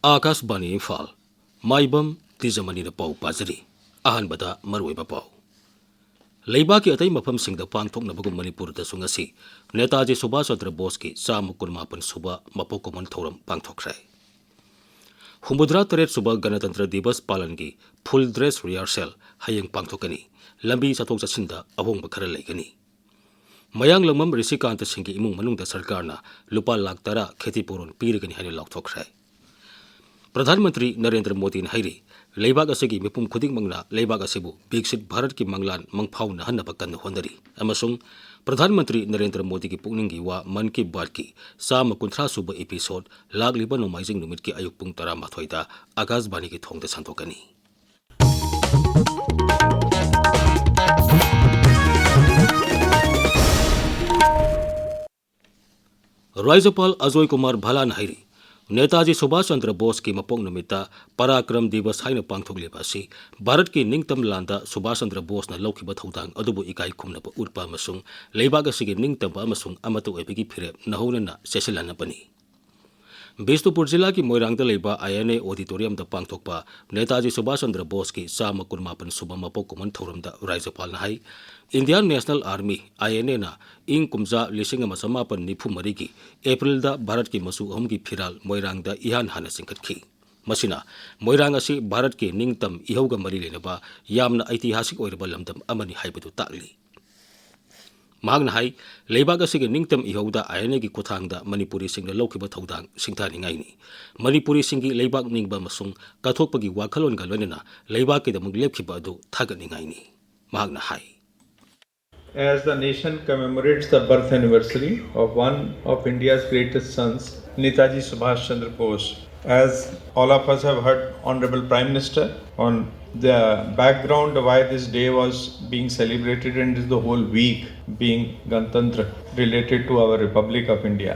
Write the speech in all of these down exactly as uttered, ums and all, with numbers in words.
ꯑꯥꯀꯥꯁꯕꯥꯅꯤ ꯏꯝꯐꯥꯜ, ꯃꯥꯏꯕꯝ ꯇꯤꯖꯃꯅꯤꯅ ꯄꯥꯎ ꯄꯥꯖꯔꯤ꯫ ꯑꯍꯥꯟꯕꯗ ꯃꯔꯨꯑꯣꯏꯕ ꯄꯥꯎ꯫ ꯂꯩꯕꯥꯛꯀꯤ ꯑꯇꯩ ꯃꯐꯝꯁꯤꯡꯗ ꯄꯥꯡꯊꯣꯛꯅꯕꯒꯨꯝ ꯃꯅꯤꯄꯨꯔꯗꯁꯨ ꯉꯁꯤ ꯅꯦꯇꯥꯖꯤ ꯁꯨꯚꯥꯁ ꯆꯟꯗ꯭ꯔ ꯕꯣꯁꯀꯤ ꯆꯥꯝꯃ ꯀꯨꯟꯃꯥꯄꯟ ꯁꯨꯕ ꯃꯄꯣꯛ ꯀꯨꯝꯑꯣꯟ ꯊꯧꯔꯝ ꯄꯥꯡꯊꯣꯛꯈ꯭ꯔꯦ꯫ ꯍꯨꯝꯐꯨꯇꯔꯥ ꯇꯔꯦꯠ ꯁꯨꯕ ꯒꯅꯇꯟꯇ꯭ꯔ ꯗꯤꯕꯁ ꯄꯥꯂꯟꯒꯤ full dress rehearsal ꯍꯌꯦꯡ ꯄꯥꯡꯊꯣꯛꯀꯅꯤ꯫ ꯂꯝꯕꯤ ꯆꯠꯊꯣꯛ ꯆꯠꯁꯤꯟꯗ ꯑꯍꯣꯡꯕ ꯈꯔ ꯂꯩꯒꯅꯤ꯫ ꯃꯌꯥꯡꯂꯝꯕꯝ ꯔꯤꯁꯤꯀꯥꯟꯇ ꯁꯤꯡꯒꯤ ꯏꯃꯨꯡ ꯃꯅꯨꯡꯗ ꯁꯔꯀꯥꯔꯅ ꯂꯨꯄꯥ ꯂꯥꯈ ꯇꯔꯥ ꯈꯦꯇꯤꯄꯨꯔꯣꯟ ꯄꯤꯔꯒꯅꯤ ꯍꯥꯏꯅ ꯂꯥꯎꯊꯣꯛꯈ꯭ꯔꯦ꯫ ꯄ꯭ꯔꯙꯥꯟ ꯃꯟꯇ꯭ꯔꯤ ꯅꯔꯦꯟꯗ꯭ꯔ ꯃꯣꯗꯤꯅ ꯍꯥꯏꯔꯤ, ꯂꯩꯕꯥꯛ ꯑꯁꯤꯒꯤ ꯃꯤꯄꯨꯝ ꯈꯨꯗꯤꯡꯃꯛꯅ ꯂꯩꯕꯥꯛ ꯑꯁꯤꯕꯨ ꯕꯤꯛꯁꯤꯠ ꯚꯥꯔꯠꯀꯤ ꯃꯪꯂꯥꯟ ꯃꯪꯐꯥꯎꯅꯍꯟꯅꯕ ꯀꯟꯅ ꯍꯣꯠꯅꯔꯤ ꯑꯃꯁꯨꯡ ꯄ꯭ꯔꯙꯥꯟ ꯃꯟꯇ꯭ꯔꯤ ꯅꯔꯦꯟꯗ꯭ꯔ ꯃꯣꯗꯤꯒꯤ ꯄꯨꯛꯅꯤꯡꯒꯤ ꯋꯥ ꯃꯟ ꯀꯤ ꯕꯥꯠꯀꯤ ꯆꯥꯝꯃ ꯀꯨꯟꯊ꯭ꯔꯥ ꯁꯨꯕ episode ꯂꯥꯛꯂꯤꯕ ꯅꯣꯡꯃꯥꯏꯖꯤꯡ ꯅꯨꯃꯤꯠꯀꯤ ꯑꯌꯨꯛ ꯄꯨꯡ ꯇꯔꯥꯃꯥꯊꯣꯏꯗ ꯑꯀꯥꯁꯕꯥꯅꯤꯒꯤ ꯊꯣꯡꯗ ꯁꯟꯗꯣꯛꯀꯅꯤ꯫ ꯔꯥꯖ꯭ꯌꯄꯥꯜ ꯑꯖꯣꯏ ꯀꯨꯃꯥꯔ ꯚꯥꯂꯥꯅ ꯍꯥꯏꯔꯤ, ꯅꯦꯇꯥꯖꯤ ꯁꯨꯚꯥꯁ ꯆꯟꯗ꯭ꯔ ꯕꯣꯁꯀꯤ ꯃꯄꯣꯛ ꯅꯨꯃꯤꯠꯇ ꯄꯔꯥꯀ꯭ꯔꯝ ꯗꯤꯕꯁ ꯍꯥꯏꯅ ꯄꯥꯡꯊꯣꯛꯂꯤꯕ ꯑꯁꯤ ꯚꯥꯔꯠꯀꯤ ꯅꯤꯡꯇꯝ ꯂꯥꯟꯗ ꯁꯨꯚꯥꯁ ꯆꯟꯗ꯭ꯔ ꯕꯣꯁꯅ ꯂꯧꯈꯤꯕ ꯊꯧꯗꯥꯡ ꯑꯗꯨꯕꯨ ꯏꯀꯥꯏ ꯈꯨꯝꯅꯕ ꯎꯠꯄ ꯑꯃꯁꯨꯡ ꯂꯩꯕꯥꯛ ꯑꯁꯤꯒꯤ ꯅꯤꯡꯇꯝꯕ ꯑꯃꯁꯨꯡ ꯑꯃꯠꯇ ꯑꯣꯏꯕꯒꯤ ꯐꯤꯔꯦꯞ ꯅꯧꯍꯧꯅꯅ ꯆꯦꯠꯁꯤꯜꯍꯟꯅꯕꯅꯤ꯫ ꯕꯤꯁꯅꯨꯄꯨꯔ ꯖꯤꯂꯥꯒꯤ ꯃꯣꯏꯔꯥꯡꯗ ꯂꯩꯕ I N A auditoriumꯗ ꯄꯥꯡꯊꯣꯛꯄ ꯅꯦꯇꯥꯖꯤ ꯁꯨꯚꯥꯁ ꯆꯟꯗ꯭ꯔ ꯕꯣꯁꯀꯤ ꯆꯥꯝꯃ ꯀꯨꯟꯃꯥꯄꯟ ꯁꯨꯕ ꯃꯄꯣꯛ ꯀꯨꯝꯑꯣꯟ ꯊꯧꯔꯝꯗ ꯔꯥꯖ꯭ꯌꯄꯥꯜꯅ ꯍꯥꯏ, Indian National Army, I N Aꯅ ꯏꯪ ꯀꯨꯝꯖꯥ ꯂꯤꯁꯤꯡ ꯑꯃ ꯆꯃꯥꯄꯟ ꯅꯤꯐꯨ ꯃꯔꯤꯒꯤ ꯑꯦꯄ꯭ꯔꯤꯜꯗ ꯚꯥꯔꯠꯀꯤ ꯃꯆꯨ ꯑꯍꯨꯝꯒꯤ ꯐꯤꯔꯥꯜ ꯃꯣꯏꯔꯥꯡꯗ ꯏꯍꯥꯟ ꯍꯥꯟꯅ ꯆꯤꯡꯈꯠꯈꯤ꯫ ꯃꯁꯤꯅ ꯃꯣꯏꯔꯥꯡ ꯑꯁꯤ ꯚꯥꯔꯠꯀꯤ ꯅꯤꯡꯇꯝ ꯏꯍꯧꯒ ꯃꯔꯤ ꯂꯩꯅꯕ ꯌꯥꯝꯅ ꯑꯩꯇꯤꯍꯥꯁꯤꯛ ꯑꯣꯏꯔꯕ ꯂꯝꯗꯝ ꯑꯃꯅꯤ ꯍꯥꯏꯕꯗꯨ ꯇꯥꯛꯂꯤ꯫ ꯃꯍꯥꯛꯅ ꯍꯥꯏ, ꯂꯩꯕꯥꯛ ꯑꯁꯤꯒꯤ ꯅꯤꯡꯇꯝ ꯏꯍꯧꯗ I N Aꯒꯤ ꯈꯨꯠꯊꯥꯡꯗ ꯃꯅꯤꯄꯨꯔꯤꯁꯤꯡꯅ ꯂꯧꯈꯤꯕ ꯊꯧꯗꯥꯡ ꯁꯤꯡꯊꯥꯅꯤꯡꯉꯥꯏꯅꯤ꯫ ꯃꯅꯤꯄꯨꯔꯤꯁꯤꯡꯒꯤ ꯂꯩꯕꯥꯛ ꯅꯤꯡꯕ ꯑꯃꯁꯨꯡ ꯀꯠꯊꯣꯛꯄꯒꯤ ꯋꯥꯈꯜꯂꯣꯟꯒ ꯂꯣꯏꯅꯅ ꯂꯩꯕꯥꯛꯀꯤꯗꯃꯛ ꯂꯦꯞꯈꯤꯕ ꯑꯗꯨ ꯊꯥꯒꯠꯅꯤꯡꯉꯥꯏꯅꯤ, ꯃꯍꯥꯛꯅ ꯍꯥꯏ꯫ As the nation commemorates the birth anniversary of one of India's greatest sons, Netaji Subhash Chandra Bose, as all of us have heard, Honorable Prime Minister, on the background why this day was being celebrated and is the whole week being Ganatantra related to our Republic of India.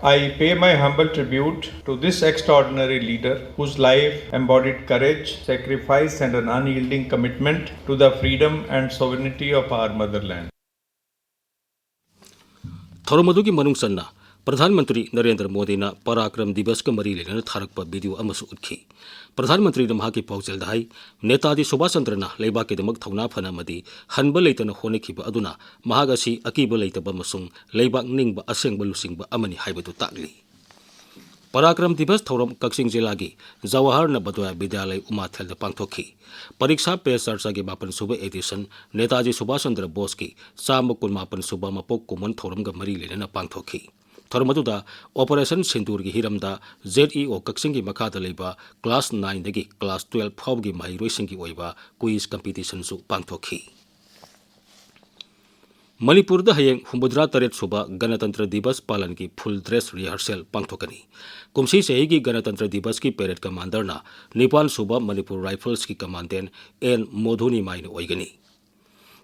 I pay my humble tribute to this extraordinary leader whose life embodied courage, sacrifice, and an unyielding commitment to the freedom and sovereignty of our motherland. ꯊꯧꯔꯝ ꯑꯗꯨꯒꯤ ꯃꯅꯨꯡ ꯆꯟꯅ ꯄ꯭ꯔꯙꯥꯟ ꯃꯟꯇ꯭ꯔꯤ ꯅꯔꯦꯟꯗ꯭ꯔ ꯃꯣꯗꯤꯅ ꯄꯔꯥꯀ꯭ꯔꯝ ꯗꯤꯕꯁꯀ ꯃꯔꯤ ꯂꯩꯅꯅ ꯊꯥꯔꯛꯄ video ꯑꯃꯁꯨ ꯎꯠꯈꯤ꯫ ꯄ꯭ꯔꯙꯥꯟ ꯃꯟꯇ꯭ꯔꯤꯅ ꯃꯍꯥꯛꯀꯤ ꯄꯥꯎꯖꯦꯜꯗ ꯍꯥꯏ, ꯅꯦꯇꯥꯖꯤ ꯁꯨꯚꯥꯁ ꯆꯟꯗ꯭ꯔꯅ ꯂꯩꯕꯥꯛꯀꯤꯗꯃꯛ ꯊꯧꯅꯥ ꯐꯅ ꯑꯃꯗꯤ ꯍꯟꯕ ꯂꯩꯇꯅ ꯍꯣꯠꯅꯈꯤꯕ ꯑꯗꯨꯅ ꯃꯍꯥꯛ ꯑꯁꯤ ꯑꯀꯤꯕ ꯂꯩꯇꯕ ꯑꯃꯁꯨꯡ ꯂꯩꯕꯥꯛ ꯅꯤꯡꯕ ꯑꯁꯦꯡꯕ ꯂꯨꯆꯤꯡꯕ ꯑꯃꯅꯤ ꯍꯥꯏꯕꯗꯨ ꯇꯥꯛꯂꯤ꯫ ꯄꯔꯥꯀ꯭ꯔꯝ ꯗꯤꯕꯁ ꯊꯧꯔꯝ ꯀꯛꯆꯤꯡ ꯖꯤꯂꯥꯒꯤ ꯖꯋꯥꯍꯔ ꯅꯕꯣꯗꯌ ꯕꯤꯗ꯭ꯌꯥꯂꯌ ꯎꯃꯥꯊꯦꯜꯗ ꯄꯥꯡꯊꯣꯛꯈꯤ꯫ ꯄꯔꯤꯛꯁꯥ ꯄꯦ ꯆꯔꯆꯥꯒꯤ ꯃꯥꯄꯟ ꯁꯨꯕ ꯑꯦꯗꯤꯁꯟ ꯅꯦꯇꯥꯖꯤ ꯁꯨꯚꯥꯁ ꯆꯟꯗ꯭ꯔ ꯕꯣꯁꯀꯤ ꯆꯥꯝꯃ ꯀꯨꯟꯃꯥꯄꯟ ꯁꯨꯕ ꯃꯄꯣꯛ ꯀꯨꯝꯑꯣꯟ ꯊꯧꯔꯝꯒ ꯃꯔꯤ ꯂꯩꯅꯅ ꯄꯥꯡꯊꯣꯛꯈꯤ꯫ ꯊꯧꯔꯝ ꯑꯗꯨꯗ ꯑꯣꯄꯔꯦꯁꯟ ꯁꯤꯟꯗꯨꯔꯒꯤ ꯍꯤꯔꯝꯗ ꯖꯦꯗ ꯏ ꯑꯣ ꯀꯛꯆꯤꯡꯒꯤ ꯃꯈꯥꯗ ꯂꯩꯕ ꯀ꯭ꯂꯥꯁ ꯅꯥꯏꯟꯗꯒꯤ ꯀ꯭ꯂꯥꯁ ꯇꯨꯌꯦꯜꯐ ꯐꯥꯎꯕꯒꯤ ꯃꯍꯩꯔꯣꯏꯁꯤꯡꯒꯤ ꯑꯣꯏꯕ ꯀ꯭ꯋꯤꯖ ꯀꯝꯄꯤꯇꯤꯁꯟꯁꯨ ꯄꯥꯡꯊꯣꯛꯈꯤ꯫ ꯃꯅꯤꯄꯨꯔꯗ ꯍꯌꯦꯡ ꯍꯨꯝꯐꯨꯇꯔꯥ ꯇꯔꯦꯠ ꯁꯨꯕ ꯒꯅꯇꯟꯇ꯭ꯔ ꯗꯤꯕꯁ ꯄꯥꯂꯟꯒꯤ ꯐꯨꯜ ꯗ꯭ꯔꯦꯁ ꯔꯤꯍꯔꯁꯦꯜ ꯄꯥꯡꯊꯣꯛꯀꯅꯤ꯫ ꯀꯨꯝꯁꯤ ꯆꯍꯤꯒꯤ ꯒꯅꯇꯟꯇ꯭ꯔ ꯗꯤꯕꯁꯀꯤ ꯄꯦꯔꯦꯗ ꯀꯃꯥꯟꯗꯔꯅ ꯅꯤꯄꯥꯟ ꯁꯨꯕ ꯃꯅꯤꯄꯨꯔ ꯔꯥꯏꯐꯜꯁꯀꯤ ꯀꯃꯥꯟꯗꯦꯟ ꯑꯦꯟ ꯃꯣꯙꯨꯅꯤꯃꯥꯏꯅ ꯑꯣꯏꯒꯅꯤ꯫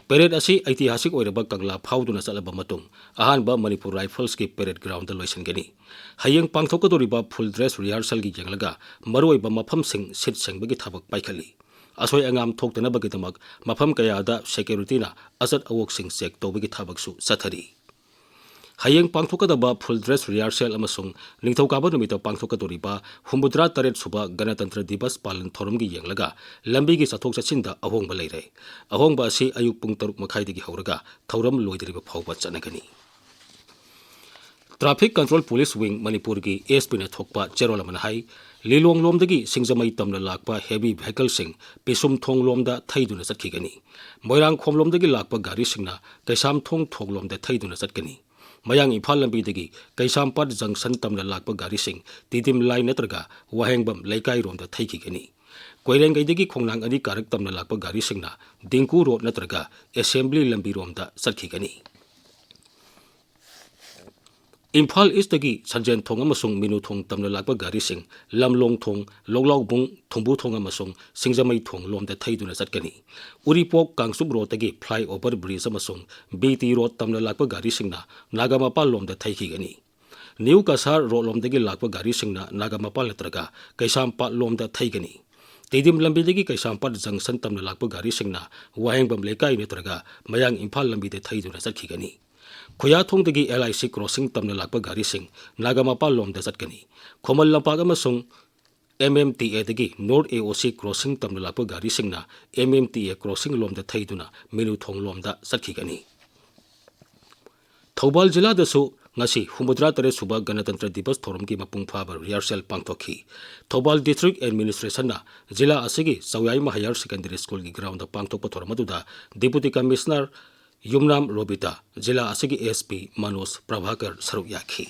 ꯄꯦꯔꯦꯗ ꯑꯁꯤ ꯑꯩꯇꯤꯍꯥꯁꯤꯛ ꯑꯣꯏꯔꯕ ꯀꯪꯂꯥ ꯐꯥꯎꯗꯨꯅ ꯆꯠꯂꯕ ꯃꯇꯨꯡ ꯑꯍꯥꯟꯕ ꯃꯅꯤꯄꯨꯔ ꯔꯥꯏꯐꯜꯁꯀꯤ ꯄꯦꯔꯦꯗ ꯒ꯭ꯔꯥꯎꯟꯗ ꯂꯣꯏꯁꯤꯟꯒꯅꯤ꯫ ꯍꯌꯦꯡ ꯄꯥꯡꯊꯣꯛꯀꯗꯧꯔꯤꯕ ꯐꯨꯜ ꯗ꯭ꯔꯦꯁ ꯔꯤꯍꯔꯁꯦꯜꯒꯤ ꯌꯦꯡꯂꯒ ꯃꯔꯨꯑꯣꯏꯕ ꯃꯐꯝꯁꯤꯡ ꯁꯤꯠ ꯁꯦꯡꯕꯒꯤ ꯊꯕꯛ ꯄꯥꯏꯈꯠꯂꯤ꯫ ꯑꯁꯣꯏ ꯑꯉꯥꯝ ꯊꯣꯛꯇꯅꯕꯒꯤꯗꯃꯛ ꯃꯐꯝ ꯀꯌꯥꯗ ꯁꯦꯀ꯭ꯌꯨꯔꯤꯇꯤꯅ ꯑꯆꯠ ꯑꯋꯣꯛꯁꯤꯡ ꯆꯦꯛ ꯇꯧꯕꯒꯤ ꯊꯕꯛꯁꯨ ꯆꯠꯊꯔꯤ꯫ ꯍꯌꯦꯡ ꯄꯥꯡꯊꯣꯛꯀꯗꯕ ꯐꯨꯜ ꯗ꯭ꯔꯦꯁ ꯔꯤꯍꯔꯁꯦꯜ ꯑꯃꯁꯨꯡ ꯅꯤꯡꯊꯧꯀꯥꯕ ꯅꯨꯃꯤꯠꯇ ꯄꯥꯡꯊꯣꯛꯀꯗꯧꯔꯤꯕ ꯍꯨꯝꯐꯨꯇꯔꯥ ꯇꯔꯦꯠ ꯁꯨꯕ ꯒꯅꯇꯟꯇ꯭ꯔ ꯗꯤꯕꯁ ꯄꯥꯂꯟ ꯊꯧꯔꯝꯒꯤ ꯌꯦꯡꯂꯒ ꯂꯝꯕꯤꯒꯤ ꯆꯠꯊꯣꯛ ꯆꯠꯁꯤꯟꯗ ꯑꯍꯣꯡꯕ ꯂꯩꯔꯦ꯫ ꯑꯍꯣꯡꯕ ꯑꯁꯤ ꯑꯌꯨꯛ ꯄꯨꯡ ꯇꯔꯨꯛ ꯃꯈꯥꯏꯗꯒꯤ ꯍꯧꯔꯒ ꯊꯧꯔꯝ ꯂꯣꯏꯗ꯭ꯔꯤꯕ ꯐꯥꯎꯕ ꯆꯠꯅꯒꯅꯤ꯫ ꯇ꯭ꯔꯥꯐꯤꯛ ꯀꯟꯇ꯭ꯔꯣꯜ ꯄꯨꯂꯤꯁ ꯋꯤꯡ ꯃꯅꯤꯄꯨꯔꯒꯤ ꯑꯦꯁ ꯄꯤꯅ ꯊꯣꯛꯄ ꯆꯦꯔꯣꯜ ꯑꯃꯅ ꯍꯥꯏ, ꯂꯤꯂꯣꯡꯂꯣꯝꯗꯒꯤ ꯁꯤꯡꯖꯃꯩ ꯇꯝꯅ ꯂꯥꯛꯄ ꯍꯦꯚꯤ ꯚꯦꯍꯤꯀꯜꯁꯤꯡ ꯄꯤꯁꯨꯝꯊꯣꯡꯂꯣꯝꯗ ꯊꯩꯗꯨꯅ ꯆꯠꯈꯤꯒꯅꯤ꯫ ꯃꯣꯏꯔꯥꯡꯈꯣꯝꯂꯣꯝꯗꯒꯤ ꯂꯥꯛꯄ ꯒꯥꯔꯤꯁꯤꯡꯅ ꯀꯩꯁꯥꯝꯊꯣꯡ ꯊꯣꯡꯂꯣꯝꯗ ꯊꯩꯗꯨꯅ ꯆꯠꯀꯅꯤ꯫ ꯃꯌꯥꯡ ꯏꯝꯐꯥꯜ ꯂꯝꯕꯤꯗꯒꯤ ꯀꯩꯁꯥꯝꯄꯥꯠ ꯖꯪꯁꯟ ꯇꯝꯅ ꯂꯥꯛꯄ ꯒꯥꯔꯤꯁꯤꯡ ꯇꯤꯗꯤꯝ ꯂꯥꯏꯟ ꯅꯠꯇ꯭ꯔꯒ ꯋꯥꯍꯦꯡꯕꯝ ꯂꯩꯀꯥꯏꯔꯣꯝꯗ ꯊꯩꯈꯤꯒꯅꯤ꯫ ꯀꯣꯏꯔꯦꯡꯒꯩꯗꯒꯤ ꯈꯣꯡꯅꯥꯡ ꯑꯅꯤ ꯀꯥꯔꯛ ꯇꯝꯅ ꯂꯥꯛꯄ ꯒꯥꯔꯤꯁꯤꯡꯅ ꯗꯤꯡꯀꯨ ꯔꯣꯗ ꯅꯠꯇ꯭ꯔꯒ ꯑꯦꯁꯦꯝꯕ꯭ꯂꯤ ꯂꯝꯕꯤꯔꯣꯝꯗ ꯆꯠꯈꯤꯒꯅꯤ꯫ ꯏꯝꯐꯥꯜ ꯏꯁꯇꯒꯤ ꯁꯟꯖꯦꯟ ꯊꯣꯡ ꯑꯃꯁꯨꯡ ꯃꯤꯅꯨ ꯊꯣꯡ ꯇꯝꯅ ꯂꯥꯛꯄ ꯒꯥꯔꯤꯁꯤꯡ ꯂꯝꯂꯣꯡ ꯊꯣꯡ, ꯂꯣꯛꯂꯥꯎꯕꯨꯡ, ꯊꯨꯝꯕꯨ ꯊꯣꯡ ꯑꯃꯁꯨꯡ ꯁꯤꯡꯖꯃꯩ ꯊꯣꯡ ꯂꯣꯝꯗ ꯊꯩꯗꯨꯅ ꯆꯠꯀꯅꯤ꯫ ꯎꯔꯤꯄꯣꯛ ꯀꯥꯡꯆꯨꯞ ꯔꯣꯗꯇꯒꯤ ꯐ꯭ꯂꯥꯏꯑꯣꯚꯔ ꯕ꯭ꯔꯤꯖ ꯑꯃꯁꯨꯡ ꯕꯤ ꯇꯤ ꯔꯣꯗ ꯇꯝꯅ ꯂꯥꯛꯄ ꯒꯥꯔꯤꯁꯤꯡꯅ ꯅꯥꯒꯥꯃꯄꯥꯜ ꯂꯣꯝꯗ ꯊꯩꯈꯤꯒꯅꯤ꯫ ꯅ꯭ꯌꯨ ꯀꯁꯥꯔ ꯔꯣꯗ ꯂꯣꯝꯗꯒꯤ ꯂꯥꯛꯄ ꯒꯥꯔꯤꯁꯤꯡꯅ ꯅꯥꯒꯥꯃꯄꯥꯜ ꯅꯠꯇ꯭ꯔꯒ ꯀꯩꯁꯥꯝꯄꯥꯠ ꯂꯣꯝꯗ ꯊꯩꯒꯅꯤ꯫ ꯇꯤꯗꯤꯝ ꯂꯝꯕꯤꯗꯒꯤ ꯀꯩꯁꯥꯝꯄꯥꯠ ꯖꯪꯁꯟ ꯇꯝꯅ ꯂꯥꯛꯄ ꯒꯥꯔꯤꯁꯤꯡꯅ ꯋꯥꯍꯦꯡꯕꯝ ꯂꯩꯀꯥꯏ ꯅꯠꯇ꯭ꯔꯒ ꯃꯌꯥꯡ ꯏꯝꯐꯥꯜ ꯂꯝꯕꯤꯗ ꯊꯩꯗꯨꯅ ꯆꯠꯈꯤꯒꯅꯤ꯫ ꯈꯨꯌꯥꯊꯣꯡꯗꯒꯤ ꯑꯦꯜ ꯑꯥꯏ ꯁꯤ ꯀ꯭ꯔꯣꯁꯤꯡ ꯇꯝꯅ ꯂꯥꯛꯄ ꯒꯥꯔꯤꯁꯤꯡ ꯅꯥꯒꯥꯃꯄꯥꯜ ꯂꯣꯝꯗ ꯆꯠꯀꯅꯤ꯫ ꯈꯨꯃꯟ ꯂꯝꯄꯥꯛ ꯑꯃꯁꯨꯡ ꯑꯦꯝ ꯑꯦꯝ ꯇꯤ ꯑꯦꯗꯒꯤ north A O C crossing ꯇꯝꯅ ꯂꯥꯛꯄ ꯒꯥꯔꯤꯁꯤꯡꯅ M M T A crossing ꯂꯣꯝꯗ ꯊꯩꯗꯨꯅ ꯃꯤꯅꯨꯊꯣꯡ ꯂꯣꯝꯗ ꯆꯠꯈꯤꯒꯅꯤ꯫ ꯊꯧꯕꯥꯜ ꯖꯤꯂꯥꯗꯁꯨ ꯉꯁꯤ ꯍꯨꯝꯐꯨꯇꯔꯥ ꯇꯔꯦꯠ ꯁꯨꯕ ꯒꯅꯇꯟꯇ꯭ꯔ ꯗꯤꯕꯁ ꯊꯧꯔꯝꯒꯤ ꯃꯄꯨꯡ ꯐꯥꯕ ꯔꯤꯍꯔꯁꯦꯜ ꯄꯥꯡꯊꯣꯛꯈꯤ꯫ ꯊꯧꯕꯥꯜ ꯗꯤꯁꯇ꯭ꯔꯤꯛ ꯑꯦꯗꯃꯤꯅꯤꯁꯇ꯭ꯔꯦꯁꯟꯅ ꯖꯤꯂꯥ ꯑꯁꯤꯒꯤ ꯆꯧꯌꯥꯏꯃ ꯍꯥꯌꯔ ꯁꯦꯀꯦꯟꯗꯔꯤ ꯁ꯭ꯀꯨꯜꯒꯤ ꯒ꯭ꯔꯥꯎꯟꯗ ꯄꯥꯡꯊꯣꯛꯄ ꯊꯧꯔꯝ ꯑꯗꯨꯗ ꯗꯤꯄꯨꯇꯤ ꯀꯃꯤꯁꯅꯔ ꯌꯨꯝꯅꯥꯝ ꯔꯣꯕꯤꯇꯥ, ꯖꯤꯂꯥ ꯑꯁꯤꯒꯤ ꯑꯦꯁ ꯄꯤ ꯃꯅꯣꯖ ꯄ꯭ꯔꯚꯥꯀꯔ ꯁꯔꯨꯛ ꯌꯥꯈꯤ꯫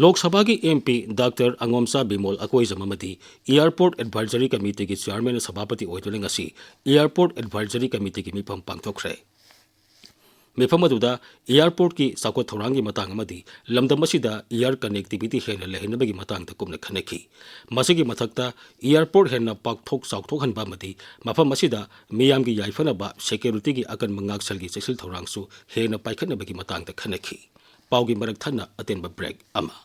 ꯂꯣꯛ ꯁꯚꯥꯒꯤ M P doctor ꯑꯉꯣꯝꯆꯥ Bimol Akoijam ꯑꯃꯗꯤ ꯑꯦꯌꯥꯔꯄꯣꯔꯠ ꯑꯦꯗꯚꯥꯏꯖꯔꯤ ꯀꯃꯤꯇꯤꯒꯤ ꯆꯤꯌꯥꯔꯃꯦꯟ ꯁꯚꯥꯄꯇꯤ ꯑꯣꯏꯗꯨꯅ ꯉꯁꯤ ꯑꯦꯌꯥꯔꯄꯣꯔꯠ ꯑꯦꯗꯚꯥꯏꯖꯔꯤ ꯀꯃꯤꯇꯤꯒꯤ ꯃꯤꯐꯝ ꯄꯥꯡꯊꯣꯛꯈ꯭ꯔꯦ꯫ ꯃꯤꯐꯝ ꯑꯗꯨꯗ ꯑꯦꯌꯥꯔꯄꯣꯔꯠꯀꯤ ꯆꯥꯎꯈꯠ ꯊꯧꯔꯥꯡꯒꯤ ꯃꯇꯥꯡ ꯑꯃꯗꯤ ꯂꯝꯗꯝ ꯑꯁꯤꯗ ꯑꯦꯌꯥꯔ ꯀꯅꯦꯛꯇꯤꯚꯤꯇꯤ ꯍꯦꯟꯅ ꯂꯩꯍꯟꯅꯕꯒꯤ ꯃꯇꯥꯡꯗ ꯀꯨꯞꯅ ꯈꯟꯅꯈꯤ꯫ ꯃꯁꯤꯒꯤ ꯃꯊꯛꯇ ꯑꯦꯌꯥꯔꯄꯣꯔꯠ ꯍꯦꯟꯅ ꯄꯥꯛꯊꯣꯛ ꯆꯥꯎꯊꯣꯛꯍꯟꯕ ꯑꯃꯗꯤ ꯃꯐꯝ ꯑꯁꯤꯗ ꯃꯤꯌꯥꯝꯒꯤ ꯌꯥꯏꯐꯅꯕ ꯁꯦꯀ꯭ꯌꯨꯔꯤꯇꯤꯒꯤ ꯑꯀꯟꯕ ꯉꯥꯛꯁꯦꯜꯒꯤ ꯆꯦꯛꯁꯤꯜ ꯊꯧꯔꯥꯡꯁꯨ ꯍꯦꯟꯅ ꯄꯥꯏꯈꯠꯅꯕꯒꯤ ꯃꯇꯥꯡꯗ ꯈꯟꯅꯈꯤ꯫ ꯄꯥꯎꯒꯤ ꯃꯔꯛ ꯊꯠꯅ ꯑꯇꯦꯟꯕ ꯕ꯭ꯔꯦꯛ ꯑꯃ꯫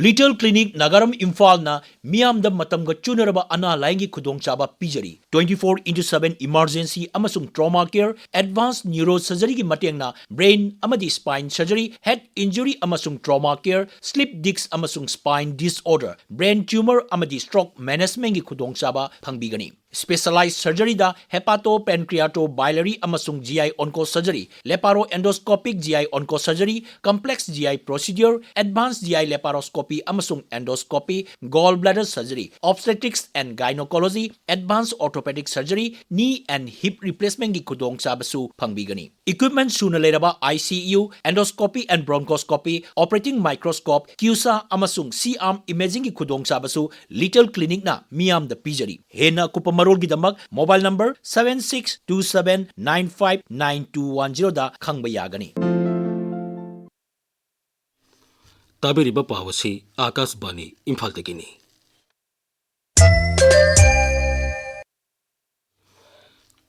ꯂꯤꯇꯜ ꯀ꯭ꯂꯤꯅꯤꯛ ꯅꯥꯒꯥꯔꯝ ꯏꯝꯐꯥꯜꯅ ꯃꯤꯌꯥꯝꯗ ꯃꯇꯝꯒ ꯆꯨꯅꯔꯕ ꯑꯅꯥ ꯂꯥꯌꯦꯡꯒꯤ ꯈꯨꯗꯣꯡꯆꯥꯕ ꯄꯤꯖꯔꯤ꯫ Twenty four into seven emergency ꯑꯃꯁꯨꯡ trauma care, advanced neuro surgeryꯒꯤ ꯃꯇꯦꯡꯅ brain ꯑꯃꯗꯤ spine surgery, head injury ꯑꯃꯁꯨꯡ trauma care, slip disc ꯑꯃꯁꯨꯡ spine disorder, brain tumor ꯑꯃꯗꯤ stroke managementꯀꯤ ꯈꯨꯗꯣꯡꯆꯥꯕ ꯐꯪꯕꯤꯒꯅꯤ꯫ Specialized surgeryꯗ hepatopancreatobiliary ꯑꯃꯁꯨꯡ G I onco surgery, laparoendoscopic G I onco surgery, complex G I procedure, advanced G I laparoscopy ꯑꯃꯁꯨꯡ endoscopy, gallbladder surgery, obstetrics and gynecology, advanced orthopedic surgery, knee and hip replacementꯀꯤ ꯈꯨꯗꯣꯡꯆꯥꯕꯁꯨ ꯐꯪꯕꯤꯒꯅꯤ꯫ Equipment ꯁꯨꯅ ꯂꯩꯔꯕ I C U, endoscopy and bronchoscopy, operating microscope, CUSA ꯑꯃꯁꯨꯡ C-arm imagingꯒꯤ ꯈꯨꯗꯣꯡꯆꯥꯕꯁꯨ little ꯀ꯭ꯂꯤꯅꯤꯛꯅ ꯃꯤꯌꯥꯝꯗ ꯄꯤꯖꯔꯤ꯫ ꯍꯦꯟꯅ ꯑꯀꯨꯞꯄ ꯃꯔꯣꯜꯒꯤꯗꯃꯛ mobile number seven six two seven nine five nine two one zeroꯗ ꯈꯪꯕ ꯌꯥꯒꯅꯤ꯫ ꯇꯥꯕꯤꯔꯤꯕ ꯄꯥꯎ ꯑꯁꯤ ꯑꯥꯀꯥꯁꯕꯥꯅꯤ ꯏꯝꯐꯥꯜꯗꯒꯤꯅꯤ꯫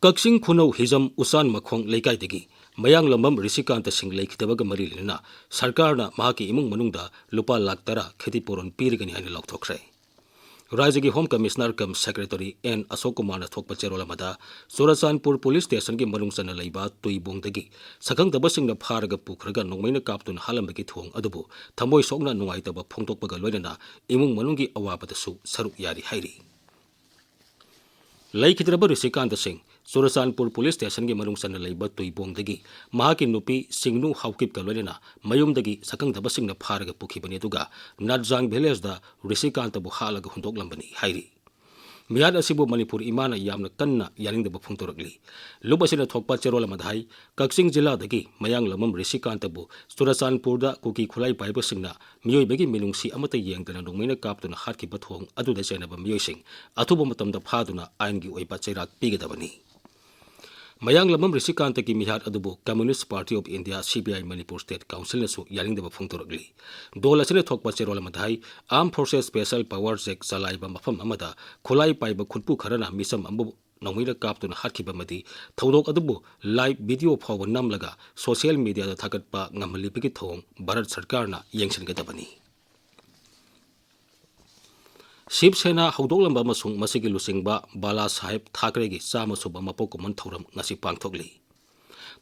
ꯀꯛꯆꯤꯡ ꯈꯨꯅꯧ ꯍꯤꯖꯝ ꯎꯆꯥꯟ ꯃꯈꯣꯡ ꯂꯩꯀꯥꯏꯗꯒꯤ ꯃꯌꯥꯡꯂꯝꯕꯝ ꯔꯤꯁꯤꯀꯥꯟꯇ ꯁꯤꯡ ꯂꯩꯈꯤꯗꯕꯒ ꯃꯔꯤ ꯂꯩꯅꯅ ꯁꯔꯀꯥꯔꯅ ꯃꯍꯥꯛꯀꯤ ꯏꯃꯨꯡ ꯃꯅꯨꯡꯗ ꯂꯨꯄꯥ ꯂꯥꯈ ꯇꯔꯥ ꯈꯦꯇꯤꯄꯨꯔꯣꯟ ꯄꯤꯔꯒꯅꯤ ꯍꯥꯏꯅ ꯂꯥꯎꯊꯣꯛꯈ꯭ꯔꯦ꯫ ꯔꯥꯖ꯭ꯌꯒꯤ Home Commissioner cum Secretary N Ashok ꯀꯨꯃꯥꯔꯅ ꯊꯣꯛꯄ ꯆꯦꯔꯣꯜ ꯑꯃꯗ, ꯆꯨꯔꯆꯥꯟꯄꯨꯔ ꯄꯨꯂꯤꯁ ꯁ꯭ꯇꯦꯁꯟꯒꯤ ꯃꯅꯨꯡ ꯆꯟꯅ ꯂꯩꯕ ꯇꯨꯏꯕꯣꯡꯗꯒꯤ ꯁꯛꯈꯪꯗꯕꯁꯤꯡꯅ ꯐꯥꯔꯒ ꯄꯨꯈ꯭ꯔꯒ ꯅꯣꯡꯃꯩꯅ ꯀꯥꯞꯇꯨꯅ ꯍꯥꯠꯂꯝꯕꯒꯤ ꯊꯧꯑꯣꯡ ꯑꯗꯨꯕꯨ ꯊꯃꯣꯏ ꯁꯣꯛꯅ ꯅꯨꯡꯉꯥꯏꯇꯕ ꯐꯣꯡꯗꯣꯛꯄꯒ ꯂꯣꯏꯅꯅ ꯏꯃꯨꯡ ꯃꯅꯨꯡꯒꯤ ꯑꯋꯥꯕꯗꯁꯨ ꯁꯔꯨꯛ ꯌꯥꯔꯤ ꯍꯥꯏꯔꯤ꯫ ꯂꯩꯈꯤꯗ꯭ꯔꯕ ꯔꯤꯁꯤꯀꯥꯟꯇ ꯁꯤꯡ, ꯆꯨꯔꯆꯥꯟꯄꯨꯔ ꯄꯨꯂꯤꯁ ꯁ꯭ꯇꯦꯁꯟꯒꯤ ꯃꯅꯨꯡ ꯆꯟꯅ ꯂꯩꯕ ꯇꯨꯏꯕꯣꯡꯗꯒꯤ ꯃꯍꯥꯛꯀꯤ ꯅꯨꯄꯤ ꯁꯤꯡꯅꯨ ꯍꯥꯎꯀꯤꯞꯀ ꯂꯣꯏꯅꯅ ꯃꯌꯨꯝꯗꯒꯤ ꯁꯛꯈꯪꯗꯕꯁꯤꯡꯅ ꯐꯥꯔꯒ ꯄꯨꯈꯤꯕꯅꯤ, ꯑꯗꯨꯒ ꯅꯥꯠꯖꯥꯡ ꯚꯤꯂꯦꯖꯇ ꯔꯤꯁꯤꯀꯥꯟꯇꯕꯨ ꯍꯥꯠꯂꯒ ꯍꯨꯟꯗꯣꯛꯂꯝꯕꯅꯤ ꯍꯥꯏꯔꯤ꯫ ꯃꯤꯍꯥꯠ ꯑꯁꯤꯕꯨ ꯃꯅꯤꯄꯨꯔ ꯏꯃꯥꯅ ꯌꯥꯝꯅ ꯀꯟꯅ ꯌꯥꯅꯤꯡꯗꯕ ꯐꯣꯡꯗꯣꯔꯛꯂꯤ꯫ ꯂꯨꯞ ꯑꯁꯤꯅ ꯊꯣꯛꯄ ꯆꯦꯔꯣꯜ ꯑꯃꯗ ꯍꯥꯏ, ꯀꯛꯆꯤꯡ ꯖꯤꯂꯥꯗꯒꯤ ꯃꯌꯥꯡꯂꯝꯕꯝ ꯔꯤꯁꯤꯀꯥꯟꯇꯕꯨ ꯆꯨꯔꯆꯥꯟꯄꯨꯔꯗ ꯀꯨꯀꯤ ꯈꯨꯠꯂꯥꯏ ꯄꯥꯏꯕꯁꯤꯡꯅ ꯃꯤꯑꯣꯏꯕꯒꯤ ꯃꯤꯅꯨꯡꯁꯤ ꯑꯃꯠꯇ ꯌꯦꯡꯗꯅ ꯅꯣꯡꯃꯩꯅ ꯀꯥꯞꯇꯨꯅ ꯍꯥꯠꯈꯤꯕ ꯊꯧꯑꯣꯡ ꯑꯗꯨꯗ ꯆꯦꯟꯅꯕ ꯃꯤꯑꯣꯏꯁꯤꯡ ꯑꯊꯨꯕ ꯃꯇꯝꯗ ꯐꯥꯗꯨꯅ ꯑꯥꯏꯟꯒꯤ ꯑꯣꯏꯕ ꯆꯩꯔꯥꯛ ꯄꯤꯒꯗꯕꯅꯤ꯫ ꯃꯌꯥꯡꯂꯝꯕꯝ ꯔꯤꯁꯤꯀꯥꯟꯇꯒꯤ ꯃꯤꯍꯥꯠ ꯑꯗꯨꯕꯨ Communist Party of India, C P I, Manipur State Councilꯅꯁꯨ ꯌꯥꯅꯤꯡꯗꯕ ꯐꯣꯡꯗꯣꯔꯛꯂꯤ꯫ ꯗꯣꯜ ꯑꯁꯤꯅ ꯊꯣꯛꯄ ꯆꯦꯔꯣꯜ ꯑꯃꯗ ꯍꯥꯏ, Armed Forces Special Powers Act ꯆꯂꯥꯏꯕ ꯃꯐꯝ ꯑꯃꯗ ꯈꯨꯠꯂꯥꯏ ꯄꯥꯏꯕ ꯈꯨꯠꯄꯨ ꯈꯔꯅ ꯃꯤꯆꯝ ꯑꯃꯕꯨ ꯅꯣꯡꯃꯩꯅ ꯀꯥꯞꯇꯨꯅ ꯍꯥꯠꯈꯤꯕ ꯑꯃꯗꯤ ꯊꯧꯗꯣꯛ ꯑꯗꯨꯕꯨ live video ꯐꯥꯎꯕ ꯅꯝꯂꯒ social mediaꯗ ꯊꯥꯒꯠꯄ ꯉꯝꯍꯜꯂꯤꯕꯒꯤ ꯊꯧꯑꯣꯡ ꯚꯥꯔꯠ ꯁꯔꯀꯥꯔꯅ ꯌꯦꯡꯁꯤꯟꯒꯗꯕꯅꯤ꯫ ꯁꯤꯕ ꯁꯦꯅꯥ ꯍꯧꯗꯣꯛꯂꯝꯕ ꯑꯃꯁꯨꯡ ꯃꯁꯤꯒꯤ ꯂꯨꯆꯤꯡꯕ ꯕꯥꯂꯥ ꯁꯥꯍꯦꯕ ꯊꯥꯀꯔꯦꯒꯤ ꯆꯥꯝꯃ ꯁꯨꯕ ꯃꯄꯣꯛ ꯀꯨꯝꯑꯣꯟ ꯊꯧꯔꯝ ꯉꯁꯤ ꯄꯥꯡꯊꯣꯛꯂꯤ꯫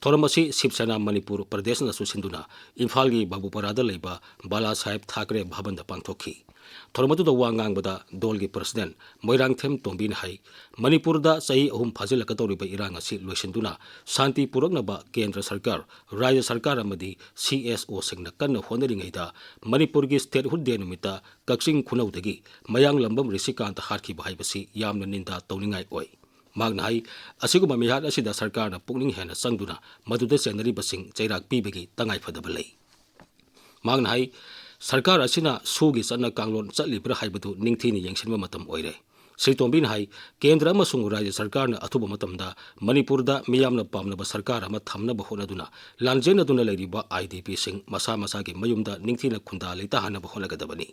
ꯊꯧꯔꯝ ꯑꯁꯤ ꯁꯤꯕ ꯁꯦꯅꯥ ꯃꯅꯤꯄꯨꯔ ꯄ꯭ꯔꯗꯦꯁꯅꯁꯨ ꯁꯤꯟꯗꯨꯅ ꯏꯝꯐꯥꯜꯒꯤ ꯕꯥꯕꯨꯄꯥꯔꯥꯗ ꯂꯩꯕ ꯕꯥꯂꯥ ꯁꯥꯍꯦꯕ ꯊꯥꯀꯔꯦ ꯚꯕꯟꯗ ꯄꯥꯡꯊꯣꯛꯈꯤ꯫ ꯊꯧꯔꯝ ꯑꯗꯨꯗ ꯋꯥ ꯉꯥꯡꯕꯗ ꯗꯣꯜꯒꯤ president ꯃꯣꯏꯔꯥꯡꯊꯦꯝ ꯇꯣꯝꯕꯤꯅ ꯍꯥꯏ, ꯃꯅꯤꯄꯨꯔꯗ ꯆꯍꯤ ꯑꯍꯨꯝ ꯐꯥꯖꯤꯜꯂꯛꯀꯗꯧꯔꯤꯕ ꯏꯔꯥꯡ ꯑꯁꯤ ꯂꯣꯏꯁꯤꯟꯗꯨꯅ ꯁꯥꯟꯇꯤ ꯄꯨꯔꯛꯅꯕ ꯀꯦꯟꯗ꯭ꯔ ꯁꯔꯀꯥꯔ, ꯔꯥꯖ꯭ꯌ ꯁꯔꯀꯥꯔ ꯑꯃꯗꯤ C S Oꯁꯤꯡꯅ ꯀꯟꯅ ꯍꯣꯠꯅꯔꯤꯉꯩꯗ ꯃꯅꯤꯄꯨꯔꯒꯤ Statehood Day ꯅꯨꯃꯤꯠꯇ ꯀꯛꯆꯤꯡ ꯈꯨꯅꯧꯗꯒꯤ ꯃꯌꯥꯡꯂꯝꯕꯝ ꯔꯤꯁꯤꯀꯥꯟꯇ ꯍꯥꯠꯈꯤꯕ ꯍꯥꯏꯕꯁꯤ ꯌꯥꯝꯅ ꯅꯤꯟꯗꯥ ꯇꯧꯅꯤꯡꯉꯥꯏ ꯑꯣꯏ꯫ ꯃꯍꯥꯛꯅ ꯍꯥꯏ, ꯑꯁꯤꯒꯨꯝꯕ ꯃꯤꯍꯥꯠ ꯑꯁꯤꯗ ꯁꯔꯀꯥꯔꯅ ꯄꯨꯛꯅꯤꯡ ꯍꯦꯟꯅ ꯆꯪꯗꯨꯅ ꯃꯗꯨꯗ ꯆꯦꯟꯅꯔꯤꯕꯁꯤꯡ ꯆꯩꯔꯥꯛ ꯄꯤꯕꯒꯤ ꯇꯉꯥꯏꯐꯗꯕ ꯂꯩ꯫ ꯃꯍꯥꯛꯅ ꯍꯥꯏ, ꯁꯔꯀꯥꯔ ꯑꯁꯤꯅ ꯁꯨꯒꯤ ꯆꯠꯅ ꯀꯥꯡꯂꯣꯟ ꯆꯠꯂꯤꯕ꯭ꯔꯥ ꯍꯥꯏꯕꯗꯨ ꯅꯤꯡꯊꯤꯅ ꯌꯦꯡꯁꯤꯟꯕ ꯃꯇꯝ ꯑꯣꯏꯔꯦ꯫ ꯁ꯭ꯔꯤ ꯇꯣꯝꯕꯤꯅ ꯍꯥꯏ, ꯀꯦꯟꯗ꯭ꯔ ꯑꯃꯁꯨꯡ ꯔꯥꯖ꯭ꯌ ꯁꯔꯀꯥꯔꯅ ꯑꯊꯨꯕ ꯃꯇꯝꯗ ꯃꯅꯤꯄꯨꯔꯗ ꯃꯤꯌꯥꯝꯅ ꯄꯥꯝꯅꯕ ꯁꯔꯀꯥꯔ ꯑꯃ ꯊꯝꯅꯕ ꯍꯣꯠꯅꯗꯨꯅ ꯂꯥꯟꯖꯦꯟꯅꯗꯨꯅ ꯂꯩꯔꯤꯕ IDPꯁꯤꯡ ꯃꯁꯥ ꯃꯁꯥꯒꯤ ꯃꯌꯨꯝꯗ ꯅꯤꯡꯊꯤꯅ ꯈꯨꯟꯗꯥ ꯂꯩꯇꯥꯍꯟꯅꯕ ꯍꯣꯠꯅꯒꯗꯕꯅꯤ꯫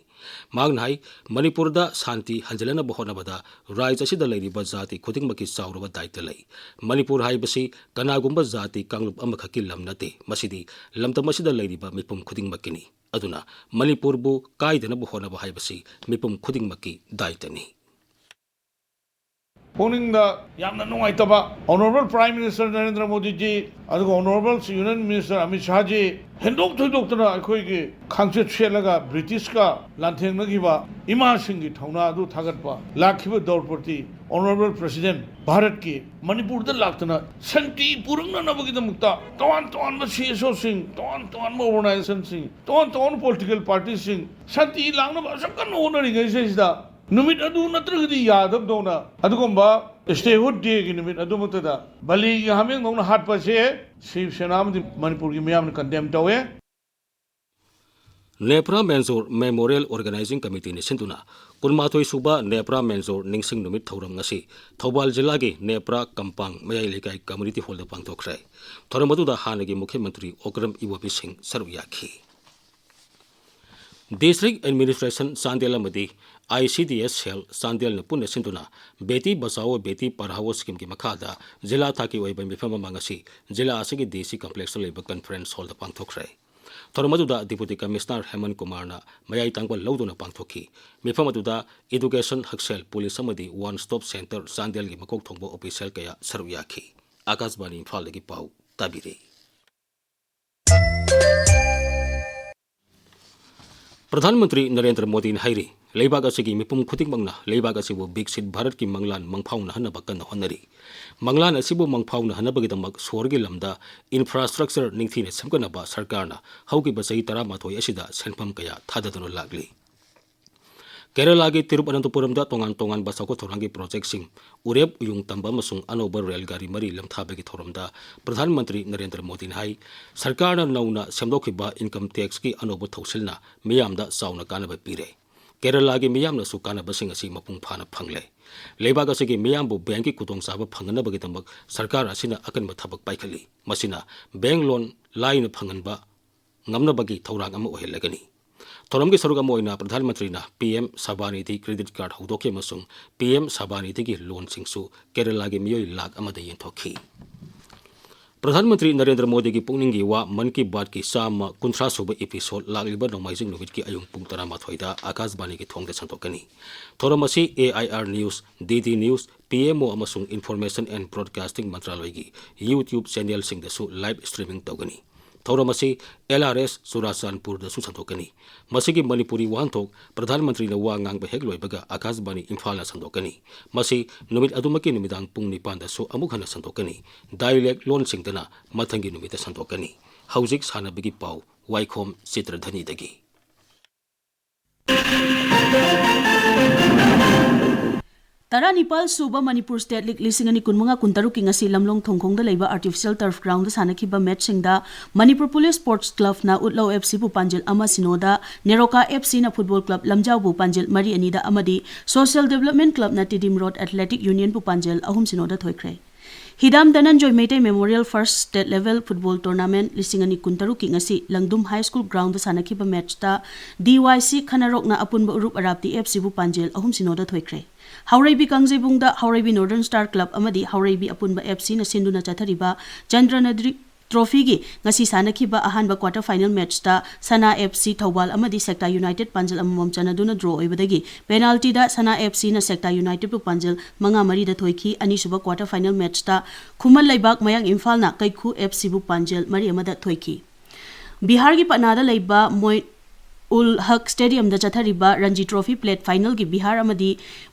ꯃꯍꯥꯛꯅ ꯍꯥꯏ, ꯃꯅꯤꯄꯨꯔꯗ ꯁꯥꯟꯇꯤ ꯍꯟꯖꯤꯜꯂꯅꯕ ꯍꯣꯠꯅꯕꯗ ꯔꯥꯖ꯭ꯌ ꯑꯁꯤꯗ ꯂꯩꯔꯤꯕ ꯖꯥꯇꯤ ꯈꯨꯗꯤꯡꯃꯛꯀꯤ ꯆꯥꯎꯔꯕ ꯗꯥꯏꯇ ꯂꯩ꯫ ꯃꯅꯤꯄꯨꯔ ꯍꯥꯏꯕꯁꯤ ꯀꯅꯥꯒꯨꯝꯕ ꯖꯥꯇꯤ ꯀꯥꯡꯂꯨꯞ ꯑꯃꯈꯛꯀꯤ ꯂꯝ ꯅꯠꯇꯦ, ꯃꯁꯤꯗꯤ ꯂꯝꯗꯝ ꯑꯁꯤꯗ ꯂꯩꯔꯤꯕ ꯃꯤꯄꯨꯝ ꯈꯨꯗꯤꯡꯃꯛꯀꯤꯅꯤ꯫ ꯑꯗꯨꯅ ꯃꯅꯤꯄꯨꯔꯕꯨ ꯀꯥꯏꯗꯅꯕ ꯍꯣꯠꯅꯕ ꯍꯥꯏꯕꯁꯤ ꯃꯤꯄꯨꯝ ꯈꯨꯗꯤꯡꯃꯛꯀꯤ ꯗꯥꯏꯇꯅꯤ꯫ ꯄꯨꯛꯅꯤꯡꯗ ꯌꯥꯝꯅ ꯅꯨꯡꯉꯥꯏꯇꯕ, Honourable Prime Minister ꯅꯔꯦꯟꯗ꯭ꯔ ꯃꯣꯗꯤꯖꯤ ꯑꯗꯨꯒ Honourable Union Minister ꯑꯃꯤꯠ ꯁꯥꯍꯖꯤ ꯍꯦꯟꯗꯣꯛ ꯊꯣꯏꯗꯣꯛꯇꯅ ꯑꯩꯈꯣꯏꯒꯤ ꯈꯥꯡꯆꯦꯠ ꯁꯦꯠꯂꯒ ꯕ꯭ꯔꯤꯇꯤꯁꯀ ꯂꯥꯟꯊꯦꯡꯅꯈꯤꯕ ꯏꯃꯥꯁꯤꯡꯒꯤ ꯊꯧꯅꯥ ꯑꯗꯨ ꯊꯥꯒꯠꯄ, ꯂꯥꯛꯈꯤꯕ ꯗ꯭ꯔꯧꯄꯗꯤ, Honourable President, ꯚꯥꯔꯠꯀꯤ ꯃꯅꯤꯄꯨꯔꯗ ꯂꯥꯛꯇꯅ ꯁꯥꯟꯇꯤ ꯄꯨꯔꯛꯅꯅꯕꯒꯤꯗꯃꯛꯇ ꯇꯣꯉꯥꯟ ꯇꯣꯉꯥꯟꯕ CSOꯁꯤꯡ, ꯇꯣꯉꯥꯟ ꯇꯣꯉꯥꯟꯕ organizationꯁꯤꯡ, ꯇꯣꯉꯥꯟ ꯇꯣꯉꯥꯟꯕ political partyꯁꯤꯡ ꯁꯥꯟꯇꯤ ꯂꯥꯛꯅꯕ ꯑꯁꯨꯛ ꯀꯟꯅ ꯍꯣꯠꯅꯔꯤꯉꯩꯁꯤꯗꯩꯁꯤꯗ ꯅꯨꯃꯤꯠ ꯑꯗꯨ ꯅꯠꯇ꯭ꯔꯒꯗꯤ ꯌꯥꯗꯕꯗꯧꯅ, ꯑꯗꯨꯒꯨꯝꯕ Statehood Dayꯒꯤ ꯅꯨꯃꯤꯠ ꯑꯗꯨꯃꯛꯇꯗ ꯕꯂꯤꯒꯤ ꯍꯥꯃꯦꯡꯗꯧꯅ ꯍꯥꯠꯄꯁꯦ ꯁꯤꯕ ꯁꯦꯅꯥ ꯑꯃꯗꯤ ꯃꯅꯤꯄꯨꯔꯒꯤ ꯃꯤꯌꯥꯝꯅ condemn ꯇꯧꯋꯦ꯫ ꯅꯦꯄ꯭ꯔꯥ ꯃꯦꯟꯖꯣꯔ Memorial Organising Committeeꯅ ꯁꯤꯟꯗꯨꯅ ꯀꯨꯟꯃꯥꯊꯣꯏ ꯁꯨꯕ ꯅꯦꯄ꯭ꯔꯥ ꯃꯦꯟꯖꯣꯔ ꯅꯤꯡꯁꯤꯡ ꯅꯨꯃꯤꯠ ꯊꯧꯔꯝ ꯉꯁꯤ ꯊꯧꯕꯥꯜ ꯖꯤꯂꯥꯒꯤ ꯅꯦꯄ꯭ꯔꯥ ꯀꯝꯄꯥꯡ ꯃꯌꯥꯏ ꯂꯩꯀꯥꯏ community hallꯗ ꯄꯥꯡꯊꯣꯛꯈ꯭ꯔꯦ꯫ ꯊꯧꯔꯝ ꯑꯗꯨꯗ ꯍꯥꯟꯅꯒꯤ ꯃꯨꯈ꯭ꯌ ꯃꯟꯇ꯭ꯔꯤ ꯑꯣꯀ꯭ꯔꯝ ꯏꯕꯣꯕꯤ ꯁꯤꯡ ꯁꯔꯨꯛ ꯌꯥꯈꯤ꯫ District Administration ꯆꯥꯟꯗꯦꯜ ꯑꯃꯗꯤ ICDS Cell ꯆꯥꯟꯗꯦꯜꯅ ꯄꯨꯟꯅ ꯁꯤꯟꯗꯨꯅ ꯕꯦꯇꯤ ꯕꯆꯥꯑꯣ ꯕꯦꯇꯤ ꯄꯔꯍꯥꯑꯣ schemeꯒꯤ ꯃꯈꯥꯗ ꯖꯤꯂꯥ ꯊꯥꯛꯀꯤ ꯑꯣꯏꯕ ꯃꯤꯐꯝ ꯑꯃ ꯉꯁꯤ ꯖꯤꯂꯥ ꯑꯁꯤꯒꯤ DC complexꯇ ꯂꯩꯕ conference hallꯗ ꯄꯥꯡꯊꯣꯛꯈ꯭ꯔꯦ꯫ ꯊꯧꯔꯝ ꯑꯗꯨꯗ Deputy Commissioner ꯍꯦꯃꯟ ꯀꯨꯃꯥꯔꯅ ꯃꯌꯥꯏ ꯇꯥꯡꯕ ꯂꯧꯗꯨꯅ ꯄꯥꯡꯊꯣꯛꯈꯤ꯫ ꯃꯤꯐꯝ ꯑꯗꯨꯗ Education, ꯍꯛꯁꯦꯜ, Police ꯑꯃꯗꯤ One Stop Center ꯆꯥꯟꯗꯦꯜꯒꯤ ꯃꯀꯣꯛ ꯊꯣꯡꯕ official ꯀꯌꯥ ꯁꯔꯨꯛ ꯌꯥꯈꯤ꯫ ꯑꯀꯥꯁꯕꯥꯅꯤ ꯏꯝꯐꯥꯜꯗꯒꯤ ꯄꯥꯎ ꯇꯥꯕꯤꯔꯤ꯫ ꯄ꯭ꯔꯙꯥꯟ ꯃꯟꯇ꯭ꯔꯤ ꯅꯔꯦꯟꯗ꯭ꯔ ꯃꯣꯗꯤꯅ ꯍꯥꯏꯔꯤ, ꯂꯩꯕꯥꯛ ꯑꯁꯤꯒꯤ ꯃꯤꯄꯨꯝ ꯈꯨꯗꯤꯡꯃꯛꯅ ꯂꯩꯕꯥꯛ ꯑꯁꯤꯕꯨ ꯕꯤꯛꯁꯤꯠ ꯚꯥꯔꯠꯀꯤ ꯃꯪꯂꯥꯟ ꯃꯪꯐꯥꯎꯅꯍꯟꯅꯕ ꯀꯟꯅ ꯍꯣꯠꯅꯔꯤ꯫ ꯃꯪꯂꯥꯟ ꯑꯁꯤꯕꯨ ꯃꯪꯐꯥꯎꯅꯍꯟꯅꯕꯒꯤꯗꯃꯛ ꯁꯣꯍꯔꯒꯤ ꯂꯝꯗ infrastructure ꯅꯤꯡꯊꯤꯅ ꯁꯦꯝꯒꯠꯅꯕ ꯁꯔꯀꯥꯔꯅ ꯍꯧꯈꯤꯕ ꯆꯍꯤ ꯇꯔꯥꯃꯥꯊꯣꯏ ꯑꯁꯤꯗ ꯁꯦꯟꯐꯝ ꯀꯌꯥ ꯊꯥꯗꯗꯨꯅ ꯂꯥꯛꯂꯤ꯫ ꯀꯦꯔꯂꯥꯒꯤ ꯇꯤꯔꯨꯕꯅꯟꯇꯄꯨꯔꯝꯗ ꯇꯣꯉꯥꯟ ꯇꯣꯉꯥꯟꯕ ꯆꯥꯎꯈꯠ ꯊꯧꯔꯥꯡꯒꯤ projectꯁꯤꯡ, ꯎꯔꯦꯞ ꯎꯌꯨꯡ ꯇꯝꯕ ꯑꯃꯁꯨꯡ ꯑꯅꯧꯕ ꯔꯦꯜ ꯒꯥꯔꯤ ꯃꯔꯤ ꯂꯝꯊꯥꯕꯒꯤ ꯊꯧꯔꯝꯗ ꯄ꯭ꯔꯙꯥꯟ ꯃꯟꯇ꯭ꯔꯤ ꯅꯔꯦꯟꯗ꯭ꯔ ꯃꯣꯗꯤꯅ ꯍꯥꯏ, ꯁꯔꯀꯥꯔꯅ ꯅꯧꯅ ꯁꯦꯝꯗꯣꯛꯈꯤꯕ income taxꯀꯤ ꯑꯅꯧꯕ ꯊꯧꯁꯤꯜꯅ ꯃꯤꯌꯥꯝꯗ ꯆꯥꯎꯅ ꯀꯥꯟꯅꯕ ꯄꯤꯔꯦ꯫ ꯀꯦꯔꯂꯥꯒꯤ ꯃꯤꯌꯥꯝꯅꯁꯨ ꯀꯥꯟꯅꯕꯁꯤꯡ ꯑꯁꯤ ꯃꯄꯨꯡ ꯐꯥꯅ ꯐꯪꯂꯦ꯫ ꯂꯩꯕꯥꯛ ꯑꯁꯤꯒꯤ ꯃꯤꯌꯥꯝꯕꯨ bankꯀꯤ ꯈꯨꯗꯣꯡꯆꯥꯕ ꯐꯪꯅꯅꯕꯒꯤꯗꯃꯛ ꯁꯔꯀꯥꯔ ꯑꯁꯤꯅ ꯑꯀꯟꯕ ꯊꯕꯛ ꯄꯥꯏꯈꯠꯂꯤ꯫ ꯃꯁꯤꯅ bank loan ꯂꯥꯏꯅ ꯐꯪꯍꯟꯕ ꯉꯝꯅꯕꯒꯤ ꯊꯧꯔꯥꯡ ꯑꯃ ꯑꯣꯏꯍꯜꯂꯒꯅꯤ꯫ ꯊꯧꯔꯝꯒꯤ ꯁꯔꯨꯛ ꯑꯃ ꯑꯣꯏꯅ ꯄ꯭ꯔꯙꯥꯟ ꯃꯟꯇ꯭ꯔꯤꯅ PM ꯁ꯭ꯕꯅꯤꯙꯤ credit card ꯍꯧꯗꯣꯛꯈꯤ ꯑꯃꯁꯨꯡ PM ꯁ꯭ꯕꯅꯤꯙꯤꯒꯤ loanꯁꯤꯡꯁꯨ ꯀꯦꯔꯂꯥꯒꯤ ꯃꯤꯑꯣꯏ ꯂꯥꯈ ꯑꯃꯗ ꯌꯦꯟꯊꯣꯛꯈꯤ꯫ ꯄ꯭ꯔꯙꯥꯟ ꯃꯟꯇ꯭ꯔꯤ ꯅꯔꯦꯟꯗ꯭ꯔ ꯃꯣꯗꯤꯒꯤ ꯄꯨꯛꯅꯤꯡꯒꯤ ꯋꯥ ꯃꯟ ꯀꯤ ꯕꯥꯠꯀꯤ ꯆꯥꯝꯃ ꯀꯨꯟꯊ꯭ꯔꯥ ꯁꯨꯕ episode ꯂꯥꯛꯂꯤꯕ ꯅꯣꯡꯃꯥꯏꯖꯤꯡ ꯅꯨꯃꯤꯠꯀꯤ ꯑꯌꯨꯛ ꯄꯨꯡ ꯇꯔꯥꯃꯥꯊꯣꯏꯗ ꯑꯀꯥꯁꯕꯥꯅꯤꯒꯤ ꯊꯣꯡꯗ ꯁꯟꯗꯣꯛꯀꯅꯤ꯫ ꯊꯧꯔꯝ ꯑꯁꯤ A I R News, D D News, P M O ꯑꯃꯁꯨꯡ Information and Broadcasting ꯃꯟꯇ꯭ꯔꯥꯂꯣꯏꯒꯤ YouTube channelꯁꯤꯡꯗꯁꯨ live streaming ꯇꯧꯒꯅꯤ꯫ ꯊꯧꯔꯝ ꯑꯁꯤ L R S ꯆꯨꯔꯥꯆꯥꯟꯄꯨꯔꯗꯁꯨ ꯁꯟꯗꯣꯛꯀꯅꯤ꯫ ꯃꯁꯤꯒꯤ ꯃꯅꯤꯄꯨꯔꯤ ꯋꯥꯍꯟꯊꯣꯛ ꯄ꯭ꯔꯙꯥꯟ ꯃꯟꯇ꯭ꯔꯤꯅ ꯋꯥ ꯉꯥꯡꯕ ꯍꯦꯛ ꯂꯣꯏꯕꯒ ꯑꯀꯥꯁꯕꯥꯅꯤ ꯏꯝꯐꯥꯜꯅ ꯁꯟꯗꯣꯛꯀꯅꯤ꯫ ꯃꯁꯤ ꯅꯨꯃꯤꯠ ꯑꯗꯨꯃꯛꯀꯤ ꯅꯨꯃꯤꯗꯥꯡ ꯄꯨꯡ ꯅꯤꯄꯥꯟꯗꯁꯨ ꯑꯃꯨꯛ ꯍꯟꯅ ꯁꯟꯗꯣꯛꯀꯅꯤ꯫ Dialect ꯂꯣꯟꯁꯤꯡꯗꯅ ꯃꯊꯪꯒꯤ ꯅꯨꯃꯤꯠꯇ ꯁꯟꯗꯣꯛꯀꯅꯤ꯫ ꯍꯧꯖꯤꯛ ꯁꯥꯟꯅꯕꯒꯤ ꯄꯥꯎ ꯋꯥꯏꯈꯣꯝ ꯆꯤꯇ꯭ꯔꯙꯅꯤꯗꯒꯤ꯫ ꯇꯔꯥꯅꯤꯄꯥꯜ ꯁꯨꯕ ꯃꯅꯤꯄꯨꯔ ꯁ꯭ꯇꯦꯠ ꯂꯤꯒ ꯂꯤꯁꯤꯡ ꯑꯅꯤ ꯀꯨꯟꯃꯉꯥ ꯀꯨꯟꯇꯔꯨꯛꯀꯤ ꯉꯁꯤ ꯂꯝꯂꯣꯡ ꯊꯣꯡꯈꯣꯡꯗ ꯂꯩꯕ ꯑꯥꯔꯇꯤꯐꯤꯁꯤꯌꯦꯜ ꯇꯔꯐ ꯒ꯭ꯔꯥꯎꯟꯗ ꯁꯥꯟꯅꯈꯤꯕ ꯃꯦꯠꯆꯁꯤꯡꯗ ꯃꯅꯤꯄꯨꯔ ꯄꯨꯂꯤꯁ ꯁ꯭ꯄꯣꯔꯠꯁ ꯀ꯭ꯂꯕꯅ ꯎꯠꯂꯧ F Cꯕꯨ ꯄꯥꯟꯖꯤꯜ ꯑꯃ ꯁꯤꯅꯣꯗ, ꯅꯦꯔꯣꯀꯥ F Cꯅ ꯐꯨꯠꯕꯣꯜ ꯀ꯭ꯂꯕ ꯂꯝꯖꯥꯎꯕꯨ ꯄꯥꯟꯖꯤꯜ ꯃꯔꯤ ꯑꯅꯤꯗ ꯑꯃꯗꯤ ꯁꯣꯁꯤꯌꯦꯜ ꯗꯤꯕꯂꯞꯃꯦꯟ ꯀ꯭ꯂꯕꯅ ꯇꯤꯗꯤꯝ ꯔꯣꯗ ꯑꯦꯊꯂꯦꯇꯤꯛ ꯌꯨꯅꯤꯌꯟꯕꯨ ꯄꯥꯟꯖꯤꯜ ꯑꯍꯨꯝ ꯁꯤꯅꯣꯗ ꯊꯣꯏꯈ꯭ꯔꯦ꯫ Hidam Dhananjoy Meitei memorial first state level football tournament ꯂꯤꯁꯤꯡ ꯑꯅꯤ ꯀꯨꯟꯇꯔꯨꯛꯀꯤ ꯉꯁꯤ ꯂꯪꯗꯨꯝ ꯍꯥꯏ ꯁ꯭ꯀꯨꯜ ꯒ꯭ꯔꯥꯎꯟꯗ ꯁꯥꯟꯅꯈꯤꯕ ꯃꯦꯠꯆꯇ D Y C ꯈꯅꯔꯣꯛꯅ ꯑꯄꯨꯟꯕ ꯎꯔꯨꯞ ꯑꯔꯥꯞꯇꯤ F Cꯕꯨ ꯄꯥꯟꯖꯤꯜ ꯑꯍꯨꯝ ꯁꯤꯅꯣꯗ ꯊꯣꯏꯈ꯭ꯔꯦ꯫ ꯍꯥꯎꯔꯩꯕꯤ ꯀꯥꯡꯖꯩꯕꯨꯡꯗ ꯍꯥꯎꯔꯩꯕꯤ ꯅꯣꯔꯗꯔꯟ ꯁ꯭ꯇꯥꯔ ꯀ꯭ꯂꯕ ꯑꯃꯗꯤ ꯍꯥꯎꯔꯩꯕꯤ ꯑꯄꯨꯟꯕ F Cꯅ ꯁꯤꯟꯗꯨꯅ ꯆꯠꯊꯔꯤꯕ ꯆꯟꯗ꯭ꯔꯅꯗ꯭ꯔꯤ ꯇ꯭ꯔꯣꯐꯤꯒꯤ ꯉꯁꯤ ꯁꯥꯟꯅꯈꯤꯕ ꯑꯍꯥꯟꯕ ꯀ꯭ꯋꯥꯇꯔ ꯐꯥꯏꯅꯦꯜ ꯃꯦꯠꯆꯇ ꯁꯅꯥ F C ꯊꯧꯕꯥꯜ ꯑꯃꯗꯤ ꯁꯦꯛꯇꯥ ꯌꯨꯅꯥꯏꯇꯦꯗ ꯄꯥꯟꯖꯜ ꯑꯃꯃꯝ ꯆꯟꯅꯗꯨꯅ ꯗ꯭ꯔꯣ ꯑꯣꯏꯕꯗꯒꯤ ꯄꯦꯅꯥꯜꯇꯤꯗ ꯁꯅꯥ F Cꯅ ꯁꯦꯛꯇꯥ ꯌꯨꯅꯥꯏꯇꯦꯗꯄꯨ ꯄꯥꯟꯖꯜ ꯃꯉꯥ ꯃꯔꯤꯗ ꯊꯣꯏꯈꯤ꯫ ꯑꯅꯤꯁꯨꯕ ꯀ꯭ꯋꯥꯇꯔ ꯐꯥꯏꯅꯦꯜ ꯃꯦꯠꯆꯇ ꯈꯨꯃꯟ ꯂꯩꯕꯥꯛ ꯃꯌꯥꯡ ꯏꯝꯐꯥꯜꯅ ꯀꯩꯈꯨ F Cꯕꯨ ꯄꯥꯟꯖꯜ ꯃꯔꯤ ꯑꯃꯗ ꯊꯣꯏꯈꯤ꯫ ꯕꯤꯍꯥꯔꯒꯤ ꯄꯠꯅꯥꯗ ꯂꯩꯕ ꯃꯣꯏ ꯎꯜ ꯍꯛ ꯁ꯭ꯇꯦꯗꯤꯌꯝꯗ ꯆꯠꯊꯔꯤꯕ ꯔꯟꯖꯤ ꯇ꯭ꯔꯣꯐꯤ ꯄ꯭ꯂꯦꯠ ꯐꯥꯏꯅꯦꯜꯒꯤ ꯕꯤꯍꯥꯔ ꯑꯃꯗꯤ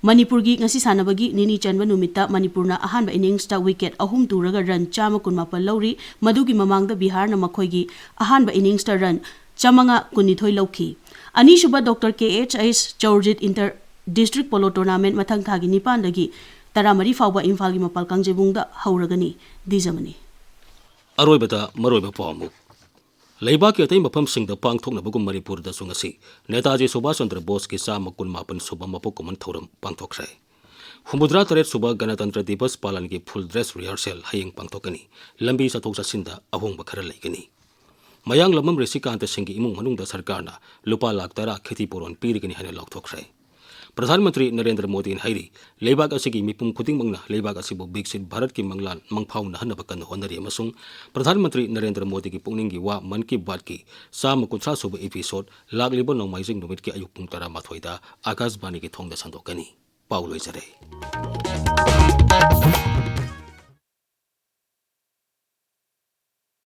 ꯃꯅꯤꯄꯨꯔꯒꯤ ꯉꯁꯤ ꯁꯥꯟꯅꯕꯒꯤ ꯅꯤꯅꯤ ꯆꯟꯕ ꯅꯨꯃꯤꯠꯇ ꯃꯅꯤꯄꯨꯔꯅ ꯑꯍꯥꯟꯕ ꯏꯅꯤꯡꯁꯇ ꯋꯤꯀꯦꯠ ꯑꯍꯨꯝ ꯇꯨꯔꯒ ꯔꯟ ꯆꯥꯝꯃ ꯀꯨꯟꯃꯥꯄꯜ ꯂꯧꯔꯤ꯫ ꯃꯗꯨꯒꯤ ꯃꯃꯥꯡꯗ ꯕꯤꯍꯥꯔꯅ ꯃꯈꯣꯏꯒꯤ ꯑꯍꯥꯟꯕ ꯏꯅꯤꯡꯁꯇ ꯔꯟ ꯆꯥꯝꯃꯉꯥ ꯀꯨꯟꯅꯤꯊꯣꯏ ꯂꯧꯈꯤ꯫ ꯑꯅꯤꯁꯨꯕ doctor K H S Chaorajit inter district polo tournament ꯃꯊꯪ ꯊꯥꯒꯤ ꯅꯤꯄꯥꯟꯗꯒꯤ ꯇꯔꯥꯃꯔꯤ ꯐꯥꯎꯕ ꯏꯝꯐꯥꯜꯒꯤ ꯃꯄꯥꯜ ꯀꯥꯡꯖꯩꯕꯨꯡꯗ ꯍꯧꯔꯒꯅꯤ꯫ ꯗꯤꯖꯃꯅꯤ꯫ ꯑꯔꯣꯏꯕꯗ ꯃꯔꯨꯑꯣꯏꯕ ꯄꯥꯎ ꯑꯃꯨꯛ꯫ ꯂꯩꯕꯥꯛꯀꯤ ꯑꯇꯩ ꯃꯐꯝꯁꯤꯡꯗ ꯄꯥꯡꯊꯣꯛꯅꯕꯒꯨꯝ ꯃꯅꯤꯄꯨꯔꯗꯁꯨ ꯉꯁꯤ ꯅꯦꯇꯥꯖꯤ ꯁꯨꯚꯥꯁ ꯆꯟꯗ꯭ꯔ ꯕꯣꯁꯀꯤ ꯆꯥꯝꯃ ꯀꯨꯟꯃꯥꯄꯟ ꯁꯨꯕ ꯃꯄꯣꯛ ꯀꯨꯝꯑꯣꯟ ꯊꯧꯔꯝ ꯄꯥꯡꯊꯣꯛꯈ꯭ꯔꯦ꯫ ꯍꯨꯝꯐꯨꯇꯔꯥ ꯇꯔꯦꯠ ꯁꯨꯕ ꯒꯅꯇꯟꯇ꯭ꯔ ꯗꯤꯕꯁ ꯄꯥꯂꯟꯒꯤ full dress rehearsal ꯍꯌꯦꯡ ꯄꯥꯡꯊꯣꯛꯀꯅꯤ꯫ ꯂꯝꯕꯤ ꯆꯠꯊꯣꯛ ꯆꯠꯁꯤꯟꯗ ꯑꯍꯣꯡꯕ ꯈꯔ ꯂꯩꯒꯅꯤ꯫ ꯃꯌꯥꯡꯂꯝꯕꯝ ꯔꯤꯁꯤꯀꯥꯟꯇ ꯁꯤꯡꯒꯤ ꯏꯃꯨꯡ ꯃꯅꯨꯡꯗ ꯁꯔꯀꯥꯔꯅ ꯂꯨꯄꯥ ꯂꯥꯈ ꯇꯔꯥ ꯈꯦꯇꯤ ꯄꯨꯔꯣꯟ ꯄꯤꯔꯒꯅꯤ ꯍꯥꯏꯅ ꯂꯥꯎꯊꯣꯛꯈ꯭ꯔꯦ꯫ ꯄ꯭ꯔꯙꯥꯟ ꯃꯟꯇ꯭ꯔꯤ ꯅꯔꯦꯟꯗ꯭ꯔ ꯃꯣꯗꯤꯅ ꯍꯥꯏꯔꯤ, ꯂꯩꯕꯥꯛ ꯑꯁꯤꯒꯤ ꯃꯤꯄꯨꯝ ꯈꯨꯗꯤꯡꯃꯛꯅ ꯂꯩꯕꯥꯛ ꯑꯁꯤꯕꯨ ꯕꯤꯛꯁꯤꯠ ꯚꯥꯔꯠꯀꯤ ꯃꯪꯂꯥꯟ ꯃꯪꯐꯥꯎꯅꯍꯟꯅꯕ ꯀꯟꯅ ꯍꯣꯠꯅꯔꯤ ꯑꯃꯁꯨꯡ ꯄ꯭ꯔꯙꯥꯟ ꯃꯟꯇ꯭ꯔꯤ ꯅꯔꯦꯟꯗ꯭ꯔ ꯃꯣꯗꯤꯒꯤ ꯄꯨꯛꯅꯤꯡꯒꯤ ꯋꯥ ꯃꯟ ꯀꯤ ꯕꯥꯠꯀꯤ ꯆꯥꯝꯃ ꯀꯨꯟꯊ꯭ꯔꯥ ꯁꯨꯕ episode ꯂꯥꯛꯂꯤꯕ ꯅꯣꯡꯃꯥꯏꯖꯤꯡ ꯅꯨꯃꯤꯠꯀꯤ ꯑꯌꯨꯛ ꯄꯨꯡ ꯇꯔꯥꯃꯥꯊꯣꯏꯗ ꯑꯥꯀꯥꯁꯕꯥꯅꯤꯒꯤ ꯊꯣꯡꯗ ꯁꯟꯗꯣꯛꯀꯅꯤ꯫ ꯄꯥꯎ ꯂꯣꯏꯖꯔꯦ꯫